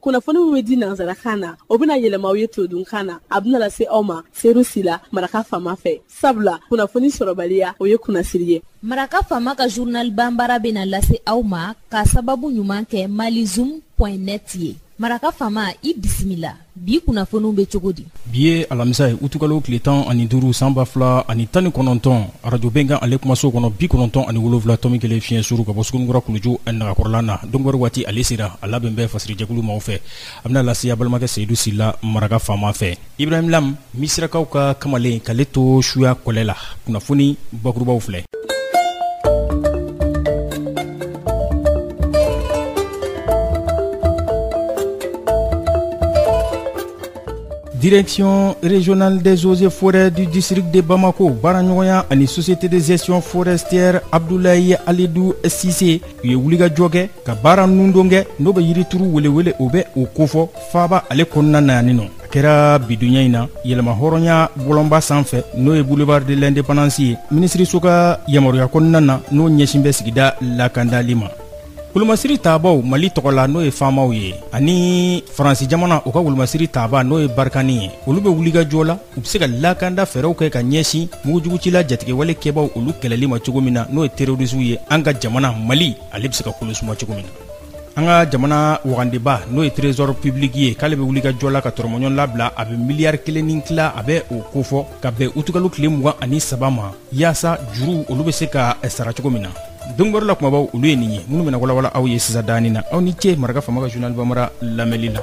Kunnafoni min bɛ di nansarakan na, o bɛna yɛlɛma aw ye todunkan na. A bɛna lase aw ma Seru Sila, Maraka Faama fɛ. Sabula kunnafoni sɔrɔbaliya, o ye kunnasiri ye. Maraka Faama ka journal banbara bɛna lase aw ma ka sababu ɲuman kɛ malizoom.net ye. Maraka Faama, i bisimila. Bi kunnafoniw bɛ cogo di? Bi ye alamisa ye, utukalo tile 15 san 2019, arajo Bɛnkan ale kumaso kɔnɔ, 97.1 fiɲɛ suru ka bɔ Sugunikura kuluju nagakɔrɔla na. Donkibaru waati ale sera, a labɛn bɛ fasirijɛkulu maaw fɛ. A bɛna lase a balimakɛ Seyidu Sila, Maraka Faama fɛ. Ibrahim Lam, Misirakaw ka kamalen k'ale to suya kɔlɛ la. Kunnafoni bakurubaw filɛ. Direction régionale des eaux et forêts du district de Bamako baaraɲɔgɔnya ani société de gestion forestière Abdoulaye Alidou Cissé, u ye wulikajɔ kɛ ka baara nundon kɛ, n'o bɛ yirituru welewele, o bɛ o kofɔ faaba ale kɔnɔna na yan nɔ. A kɛra bidunya in na yɛlɛma hɔrɔnya bɔlɔnba sanfɛ, n'o ye boulevard de l'indépendance ye, minisiriso ka yamaruya kɔnɔna na, n'o ɲɛsin bɛ sigida lakandali ma. Wolomasiri tabaw Mali tɔgɔ la, n'o ye faamaw ye, ani Faransi jamana u ka wolomasiri taba, n'o ye Barikani ye, olu bɛ wulikajɔ la, u bɛ se ka lakanda fɛɛrɛw kɛ ka ɲɛsin mugujugucila jatigɛwale kɛbaw olu kɛlɛli ma cogo min na, n'o ye terrorisiw ye. An ka jamana Mali ale bɛ se ka kolosuma cogo min na. An ka jamana wagandeba, n'o ye trésor public ye, k'ale bɛ wulikajɔ la ka tɔrɔmɔɲɔgɔn labila, a bɛ miliyari 1 ni tila, a bɛ o kofɔ ka bɛn utukalo tile 23 ma, yaasa juru olu bɛ se ka sara cogo min na. Donkibaru la kumabaw, olu ye nin ye minnu bɛna walawala aw ye sisan daani na. Aw ni ce Maraka Faama ka journal bambara lamɛnli la.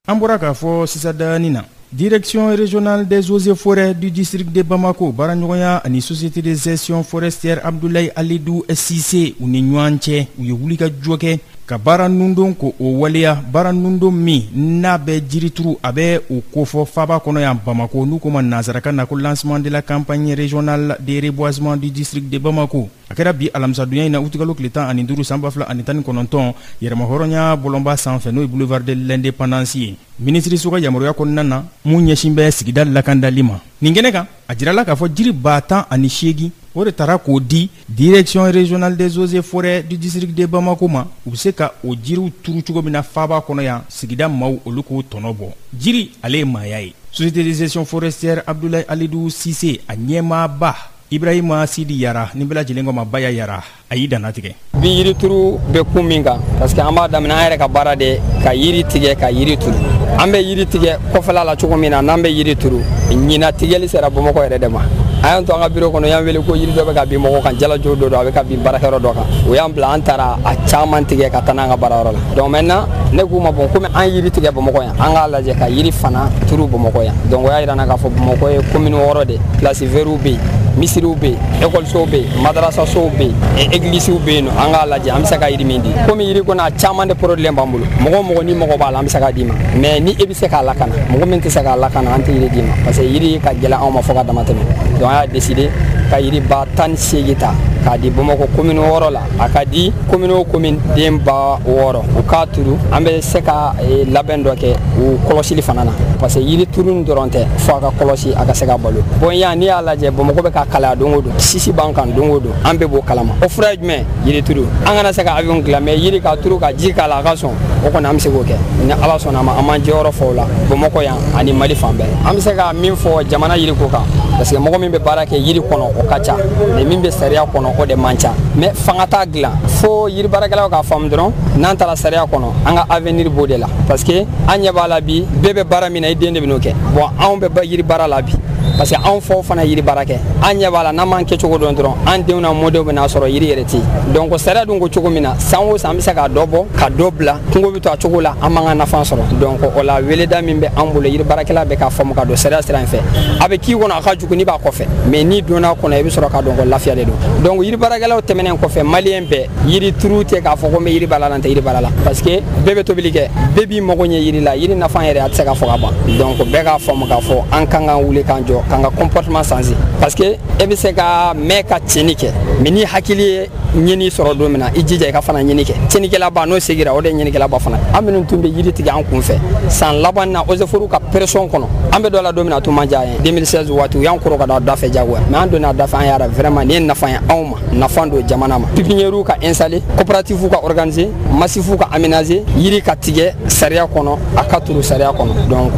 An bɔra k'a fɔ sisan daani na, Direction régionale des eaux et forêts du district de Bamako baaraɲɔgɔnya ani société de gestion forestière Abdoulaye Alidou Cissé, u ni ɲɔgɔn cɛ, u ye wulikajɔ kɛ ka baara nundon ko o waleya. Baara nundon min n'a bɛ jirituru, a bɛ o kofɔ faaba kɔnɔ yan Bamako, n'u ko ma nansarakan na ko lancement de la campagne régionale de reboisement du district de Bamako. A kɛra bi alamisadonya in na, utukalo tile 15 san 2019, yɛrɛmahɔrɔnya bɔlɔnba sanfɛ, n'o ye boulevard de l'indépendance ye, minisiriso ka yamaruya kɔnɔna na, mun ɲɛsin bɛ sigida lakandali ma. Nin kɛnɛ kan, a jirala k'a fɔ jiri 18,000, o de taara k'o di Direction régionale des eaux et forêts du district de Bamako ma, u bɛ se ka o jiriw turu cogo min na faaba kɔnɔ yan, sigida maaw olu k'o tɔnɔ bɔ. Jiri ale ye maaya ye. Société de gestion forestière Abdoulaye Alidou Cissé, a ɲɛmaaba Ibrahima Sidi Yara, ni bɛɛ lajɛlen ko ma Baya Yara, a y'i dannatigɛ. Bi yirituru bɛ kun min kan, parce que an b'a daminɛ an yɛrɛ ka baara de ka yiri tigɛ ka yiri turu. An bɛ yiri tigɛ kɔfɛla la cogo min na, n'an bɛ yiri turu, ɲina tigɛli sera Bamakɔ yɛrɛ de ma. A y'an to an ka biro kɔnɔ, y'an wele ko yiri dɔ bɛ ka bin mɔgɔ kan, jalajo dɔ don, a bɛ ka bin baarakɛyɔrɔ dɔ kan. O y'an bila, an taara a caman tigɛ ka taa n'an ka baarayɔrɔ la. Donc maintenant ne k'u ma, bon, komi an yiri tigɛ Bamakɔ yan, an k'a lajɛ ka yiri fana turu Bamakɔ yan. Donc o y'a yira n na k'a fɔ Bamakɔ ye commune 6 de, place vertw bɛ yen, misiriw bɛ yen, ekɔlisow bɛ yen, madarasasow bɛ yen, egilisiw bɛ yen nɔ. An k'a lajɛ an bɛ se ka yiri min di, komi yiri kɔni a caman de produit b'an bolo. Mɔgɔ o mɔgɔ ni mɔgɔ b'a la, an bɛ se k'a d'i ma, mais ni e bɛ se k'a lakana. Mɔgɔ min tɛ se k'a lakana, an tɛ yiri d'i ma, parce que yiri ka gɛlɛn anw ma fo ka dama tɛmɛ. Donc an y'a décidé ka yiri 18,000 ta k'a di Bamakɔ commune 6 la. A ka di commune o commune den 6000, u k'a turu. An bɛ se ka labɛn dɔ kɛ u kɔlɔsili fana na, parce que yiri turu dɔrɔn tɛ, fo a ka kɔlɔsi, a ka se ka balo. Bon, yan n'i y'a lajɛ, Bamakɔ bɛ ka kalaya don o don, sisi b'an kan don o don, an bɛɛ b'o kalama. O fura ye jumɛn? Yiri turu. An kana se ka avion dilan, mais yiri ka turu ka ji k'a la, a ka sɔn, o kɔni an bɛ se k'o kɛ. Ni Ala sɔnna a ma, an b'an jɔyɔrɔ fɔ o la Bamakɔ yan ani Mali fan bɛɛ. An bɛ se ka min fɔ jamana yiriko kan, parce que mɔgɔ min bɛ baara kɛ yiri kɔnɔ, o ka ca, mais min bɛ sariya kɔnɔ, o de man ca. Mais fanga t'a dilan, fo yiri baarakɛlaw k'a faamu dɔrɔn, n'an taara sariya kɔnɔ, an ka avenir b'o de la, parce que an ɲɛ b'a la bi, bɛɛ bɛ baara min na, i den de bɛ n'o kɛ. Bon, anw bɛ yiri baara la bi, parce que anw faw fana yiri baara kɛ. An ɲɛ b'a la, n'an m'an kɛcogo dɔn dɔrɔn, an denw n'a mɔdenw bɛna sɔrɔ yiri yɛrɛ tɛ yen. Donc sariya dun ko cogo min na, san o san an bɛ se k'a dɔ bɔ ka dɔ bila, kungo bɛ to a cogo la, an b'an ka nafa sɔrɔ. Donc o la, weleda min bɛ an bolo, yiri baarakɛla bɛ k'a faamu ka don sariya sira in fɛ. A bɛ k'i kɔnɔ a ka jugu n'i b'a kɔfɛ, mais n'i donna kɔnɔ, i bɛ sɔrɔ k'a dɔn ko lafiya de don. Donc yiri baarakɛlaw tɛmɛnen kɔfɛ, maliyɛn bɛɛ, yiri turu tɛ k'a fɔ ko n bɛ yiri baara la, n tɛ yiri baara la, parce que bɛɛ bɛ tobili kɛ, bɛɛ b'i mago ɲɛ yiri la. Yiri nafa yɛrɛ, a tɛ se ka fɔ ka ban. Donc bɛɛ k'a faamu k'a fɔ an kan ka wuli k'an jɔ k'an ka comportement changer, parce que e bɛ se ka mɛn ka tiɲɛni kɛ, mais ni hakili ye. ɲini sɔrɔ don min na, i jija i ka fana ɲini kɛ. Tiɲɛnikɛlaba n'o segira, o de ye ɲinikɛlaba fana. An minnu tun bɛ yiri tigɛ an kun fɛ san laban na, eaux et forêts ka pression kɔnɔ, an bɛ dɔ la don min na, a tun man diya an ye. 2016 waati, u y'an kɔrɔ ka da fɛ jagoya, mais an donna a da fɛ, an y'a vraiment nin ye nafa ye anw ma, nafa don jamana ma. Pépinière ka installer, coopérative ka organiser, massif ka aménager, yiri ka tigɛ sariya kɔnɔ, a ka turu sariya kɔnɔ. Donc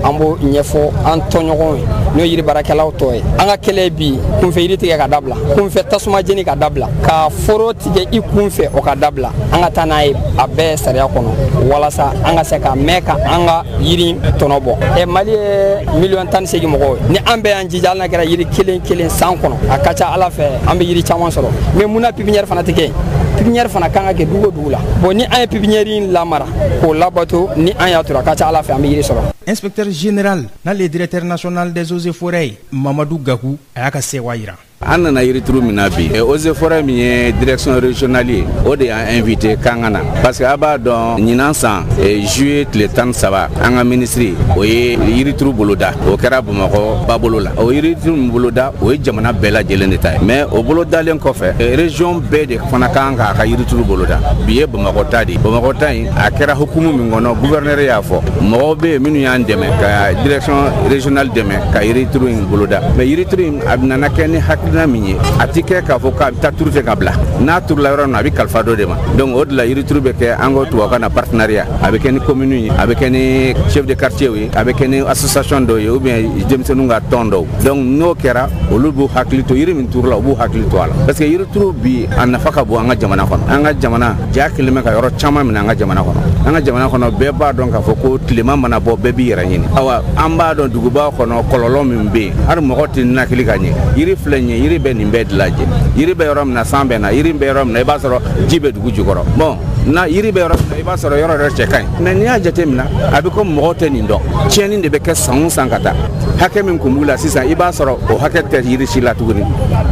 an b'o ɲɛfɔ an tɔɲɔgɔnw ye, n'o ye yiri baarakɛlaw tɔ ye. An ka kɛlɛ bi, kunfɛ yiri tigɛ ka dabila, kunfɛ tasuma jeni ka dabila, ka foro tigɛ i kunfɛ o ka dabila. An ka taa n'a ye a bɛɛ sariya kɔnɔ, walasa an ka se ka mɛn ka an ka yiri tɔnɔ bɔ. Ɛ, Mali ye 18 miliyɔn mɔgɔw ye. Ni an bɛɛ y'an jija, hali n'a kɛra yiri kelen kelen san kɔnɔ, a ka ca Ala fɛ an bɛ yiri caman sɔrɔ. Mais munna pépinière fana tɛ kɛ yen? Pépinière fana kan ka kɛ dugu o dugu la. Bon, ni an ye pépinière in lamara k'o labato, ni an y'a turu, a ka ca Ala fɛ an bɛ yiri sɔrɔ. Inspecteur général n'ale ye directeur national des eaux et forêts, Mamadu Gaku, a y'a ka sewa yira. An nana yirituru min na bi, eaux et forêts min ye direction régionale ye, o de y'an invité k'an ka na, parce que a b'a dɔn, ɲinan san juillet tile 13, an ka ministre o ye yirituru boloda. O kɛra Bamakɔ babolo la. O yirituru min boloda, o ye jamana bɛɛ lajɛlen de ta ye, mais o bolodalen kɔfɛ, région bɛɛ de fana kan k'a ka yirituru boloda. Bi ye Bamakɔ ta de ye. Bamakɔ ta in, a kɛra hukumu min kɔnɔ, gouverneur y'a fɔ, mɔgɔw bɛ yen minnu y'an dɛmɛ ka direction régionale dɛmɛ ka yirituru in boloda. Mais yirituru in, a nana kɛ ni hakilina min ye, a ti kɛ k'a fɔ k'a bɛ taa turu ten ka bila. N'a turula yɔrɔ min na, a bɛ kalifa dɔ de ma. Donc o de la yirituru bɛ kɛ, an ko tubabukan na partenariat. A bɛ kɛ ni commune ye, a bɛ kɛ ni chef de quartier ye, a bɛ kɛ ni association dɔw ye, ou bien denmisɛnninw ka tɔn dɔw. Donc n'o kɛra, olu b'u hakili to yiri min turula, u b'u hakili to a la, parce que yirituru bi, a nafa ka bon an ka jamana kɔnɔ. An ka jamana ja kelen bɛ ka yɔrɔ caman minɛ an ka jamana kɔnɔ. An ka jamana kɔnɔ, bɛɛ b'a dɔn k'a fɔ ko tilema mana bɔ, bɛɛ b'i yɛrɛ ɲini. Awa, an b'a dɔn duguba kɔnɔ, kɔlɔlɔ min bɛ yen, hali mɔgɔ tɛ ninakili ka ɲɛ. Yiri filɛ nin ye, yiri bɛ nin bɛɛ de lajɛ. Yiri bɛ yɔrɔ min na, san bɛ na. Yiri bɛ yɔrɔ min na, i b'a sɔrɔ ji bɛ dugu jukɔrɔ. Bon, na yiri bɛ yɔrɔ min na, i b'a sɔrɔ yɔrɔ yɛrɛ cɛ ka ɲi. Mais n'i y'a jateminɛ, a bɛ komi mɔgɔw tɛ nin dɔn. Tiɲɛni de bɛ kɛ san o san ka taa. Hakɛ min kun b'u la sisan, i b'a sɔrɔ o hakɛ tɛ yiri si la tuguni.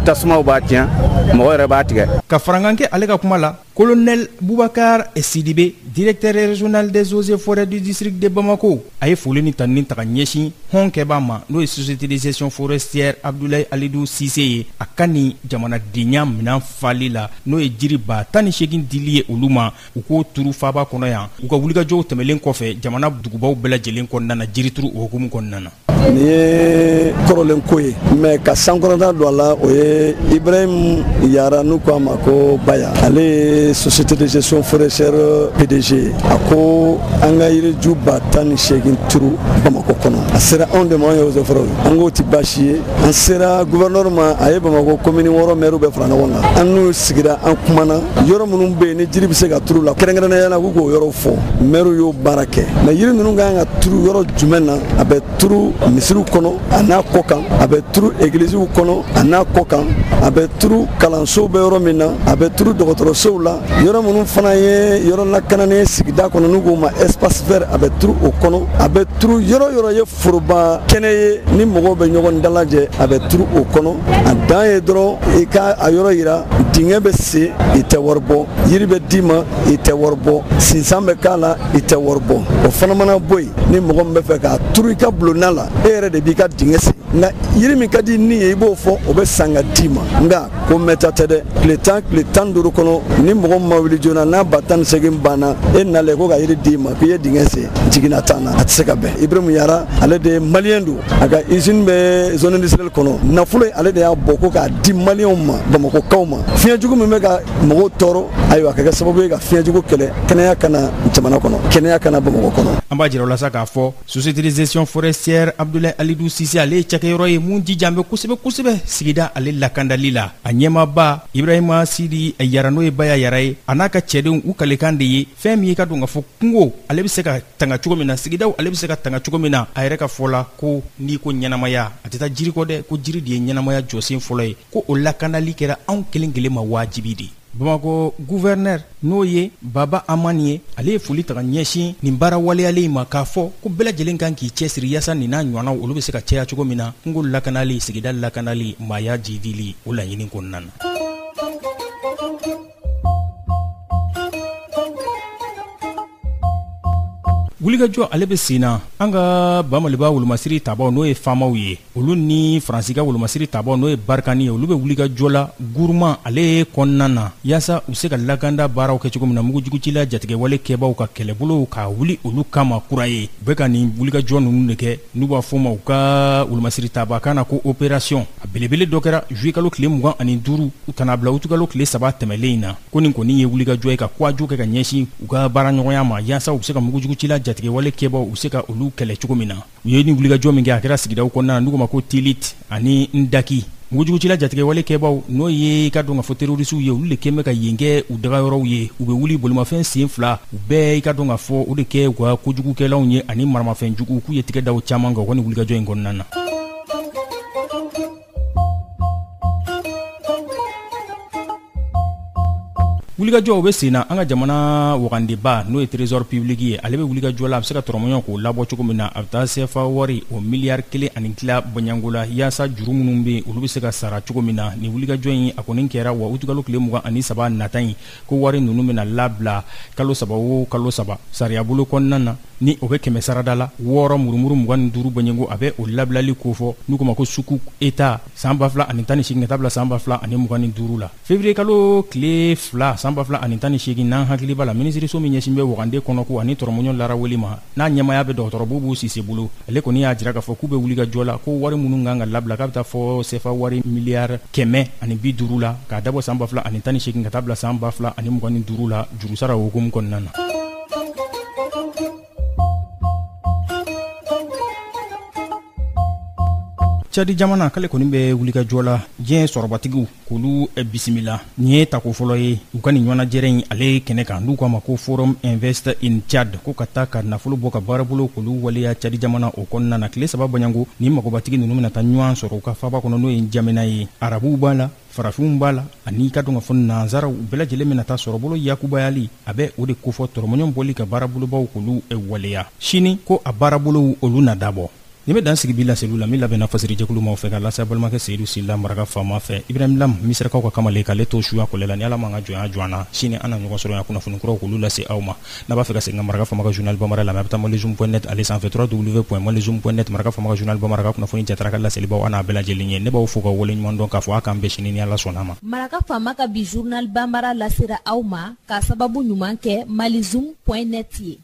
Tasumaw b'a tiɲɛ, mɔgɔ yɛrɛ b'a tigɛ. Ka farankan kɛ ale ka kuma la, colonel Boubacar Sidibé, directeur régional des eaux et forêts du district de Bamako, a ye foli ni tanuni ta ka ɲɛsin hɔn kɛbaa ma, n'o ye société de gestion forestière Abdoulaye Alidou Cissé ye, a ka nin jamanadenya minɛn fali la, n'o ye jiri 18 000 dili ye olu ma, u k'o turu faaba kɔnɔ yan. U ka wulikajɔw tɛmɛlen kɔfɛ, jamana dugubaw bɛɛ lajɛlen kɔnɔna na, jirituru o hukumu kɔnɔna na. Nin ye kɔrɔlen ko ye, mais ka sankɔrɔta don a la, o ye Ibrahim Yara, n'u ko a ma ko Baya. Ale ye société de gestion forestière PDG. A ko an ka yiriju 18 000 turu Bamakɔ kɔnɔ. A sera anw de ma, anw ye eaux et forêts. An k'o ti baasi ye. An sera gouverneur ma, a ye Bamakɔ commune 6 maire bɛɛ fara ɲɔgɔn kan. An n'u sigira, an kumana yɔrɔ minnu bɛ yen ni jiri bɛ se ka turu la, kɛrɛnkɛrɛnnenya la, k'u k'o yɔrɔ fɔ. Maire y'o baara kɛ. Mais yiri ninnu kan ka turu yɔrɔ jumɛn na? A bɛ turu misiriw kɔnɔ a n'a kɔ kan, a bɛ turu egiliziw kɔnɔ a n'a kɔ kan, a bɛ turu kalansow bɛ yɔrɔ min na, a bɛ turu dɔgɔtɔrɔsow la, yɔrɔ minnu fana ye yɔrɔ lakananen sigida kɔnɔ, n'u k'o ma espace vert, a bɛ turu o kɔnɔ. A bɛ turu yɔrɔ yɔrɔ ye foroba kɛnɛ ye ni mɔgɔw bɛ ɲɔgɔn dalajɛ, a bɛ turu o kɔnɔ. A dan ye dɔrɔn i ka a yɔrɔ yira. Dingɛ bɛ sen, i tɛ wari bɔ. Yiri bɛ d'i ma, i tɛ wari bɔ. Sinsan bɛ k'a la, i tɛ wari bɔ. O fana mana bɔ yen, ni mɔgɔ min bɛ fɛ k'a turu i ka bulonda la, e yɛrɛ de b'i ka dingɛ sen. Nka yiri min ka di ni ye, i b'o fɔ, o bɛ san ka d'i ma. Nka ko mɛta tɛ dɛ. Tile 10, tile 15 kɔnɔ, ni mɔgɔ ma wuli joona, n'a 18 000 banna, e nalen ko ka yiri d'i ma k'i ye dingɛ sen, jiginna t'an na, a tɛ se ka bɛn. Ibrahim Yara, ale de ye maliyɛn don, a ka usine bɛ zone industrielle kɔnɔ. Nafolo in, ale de y'a bɔ ko k'a di maliyɛnw ma, bamakɔkaw ma. Fiɲɛjugu min bɛ ka mɔgɔw tɔɔrɔ, ayiwa, ka kɛ sababu ye ka fiɲɛjugu kɛlɛ, kɛnɛya kana jamana kɔnɔ, kɛnɛya kana Bamakɔ kɔnɔ. An b'a jira o la sa k'a fɔ société de gestion forestière Abdoulaye Alidou Cissé, ale ye cakɛyɔrɔ ye mun jija bɛ kosɛbɛ kosɛbɛ sigida ale lakandali la. A ɲɛmaaba Ibrahima Sidi Yara, n'o ye Baya Yara ye, a n'a ka cɛdenw, u kalekan de ye fɛn min ye ka don ka fɔ kungo ale bɛ se ka tanga cogo min na, sigidaw ale bɛ se ka tanga cogo min na. A yɛrɛ ka fɔ la ko n'i ko ɲɛnamaya, a tɛ taa jiri kɔ dɛ, ko jiri de ye ɲɛnamaya jɔsen fɔlɔ ye, ko o lakanali kɛra anw kelen kelen ma wajibi de ye. Bamakɔ gouverneur, n'o ye Baba Amani ye, ale ye foli ta ka ɲɛsin nin baara waleyalen in ma, k'a fɔ ko bɛɛ lajɛlen kan k'i cɛsiri yaasa nin n'a ɲɔgɔnnaw olu bɛ se ka caya cogo min na, kungo lakanali, sigida lakanali, maaya jidili, o laɲini kɔnɔna na. Wulikajɔ ale bɛ sen na an ka Bamaliba wolomasiri tabaw, n'o ye FAMaw ye, olu ni Faransi ka wolomasiri tabaw, n'o ye Barkhane ye, olu bɛ wulikajɔ la Gourma ale kɔnɔna na, yaasa u se ka lakanda baaraw kɛ cogo min na, mugujugucila jatigɛwale kɛbaw ka kɛlɛbolow ka wuli olu kama kura ye. U bɛ ka nin wulikajɔ ninnu de kɛ, n'u b'a fɔ ma u ka wolomasiri taba kan na ko opération. A belebele dɔ kɛra juillet kalo tile 25 ka n'a bila utukalo tile 3 tɛmɛlen in na. Ko nin kɔni ye wulikajɔ ye ka kuwaju kɛ ka ɲɛsin u ka baaraɲɔgɔnya ma, yaasa u bɛ se ka mugujugucila jatigɛwale kɛbaw, u bɛ se ka olu kɛlɛ cogo min na. U ye nin wulikajɔ min kɛ, a kɛra sigidaw kɔnɔna na, n'u ko ma ko Tilit ani Ndaki. Mugujugucila jatigɛwale kɛbaw, n'o ye ka dɔn ka fɔ terrorisiw ye, olu de kɛn bɛ ka yen kɛ u dagayɔrɔw ye. U bɛ wuli bolimafɛn sen fila, u bɛɛ i ka dɔn ka fɔ o de kɛ u ka kojugukɛlaw ye, ani maramafɛn jugu. K'u ye tigɛ da caman kan u ka nin wulikajɔ in kɔnɔna na. Wulikajɔ o bɛ sen na an ka jamana wagandeba, n'o ye Trésor public ye, ale bɛ wulikajɔ la a bɛ se ka tɔrɔmɔɲɔ k'o labɔ cogo min na. A bɛ taa CFA wari o miliyari 1.5 bɔɲango la, yaasa juru minnu bɛ yen, olu bɛ se ka sara cogo min na. Nin wulikajɔ in a kɔni kɛra wa utukalo tile 23 nata in, ko wari ninnu bɛna labila kalo 3 o kalo 3 sariyabolo kɔnɔna na, ni o bɛ kɛmɛ sarada la 6 murumuru 25 bɔɲɛngo. A bɛ o labilali kofɔ, n'u ko ma ko sukuk État, san 2018 ka taa bila san 2025 la. Février kalo tile 2 san 2018, n'an hakili b'a la, minisiriso min ɲɛsin bɛ wagande kɔnɔko ani tɔrɔmɔɲɔ laraweli ma, n'a ɲɛmaya bɛ dɔgɔtɔrɔ Bubu Sise bolo, ale kɔni y'a jira k'a fɔ k'u bɛ wuli ka jɔ la, ko wari minnu kan ka labila, k'a bɛ taa fɔ CFA wari miliyari 150 la, k'a dabɔ san 2018 ka taa bila san 2025 la, jurusara hukumu kɔnɔna na. Cadi jamana k'ale kɔni bɛ wulikajɔ la diɲɛ sɔrɔbatigiw k'olu bisimila. Nin ye tako fɔlɔ ye u ka nin ɲɔgɔnnajɛrɛ in ale kɛnɛ kan, n'u k'a ma ko Forum Invest in Tchad, ko ka taa ka nafolo bɔ ka baarabolo k'olu waleya Cadi jamana o kɔnɔna na. Tile 3 baɲango, ni magobatigi ninnu bɛna taa ɲɔgɔn sɔrɔ u ka faaba kɔnɔ, n'o ye Jamena ye. Arabuw b'a la, farafinw b'a la, ani ka dɔn ka fɔ nansaraw, u bɛɛ lajɛlen bɛna taa sɔrɔbolo yakubayali. A bɛ o de kofɔ, tɔrɔmɔɲɔ bɔli ka baarabolobaw k'olu waleya. Sini ko a baarabolow olu na dabɔ. Nin bɛ dan sigi bi laseliw la min labɛnna fasirijɛkulu maaw fɛ ka lase balimakɛ Seyidu Sila Maraka faama fɛ, Ibrahim Lam Misirakaw ka kamalen, k'ale to suya kɔlɛ la. Ni Ala m'an ka jɔnya jɔ an na, sini an na ɲɔgɔn sɔrɔ yan, kunnafoni kuraw k'olu lase aw ma. N'a b'a fɛ ka segin ka Maraka faama ka journal bambara lamɛn, a bɛ taa malizoom.net ale sanfɛ, www.malizoom.net. Maraka faama ka journal bambara ka kunnafoni jatara ka laselibaw an n'a bɛɛ lajɛlen ye. Ne b'aw fo ka waleɲuman dɔn k'a fɔ a k'an bɛn sini ni Ala sɔnna ma. Maraka faama ka bi journal bambara lasera aw ma k'a sababu ɲuman kɛ malizoom.net ye.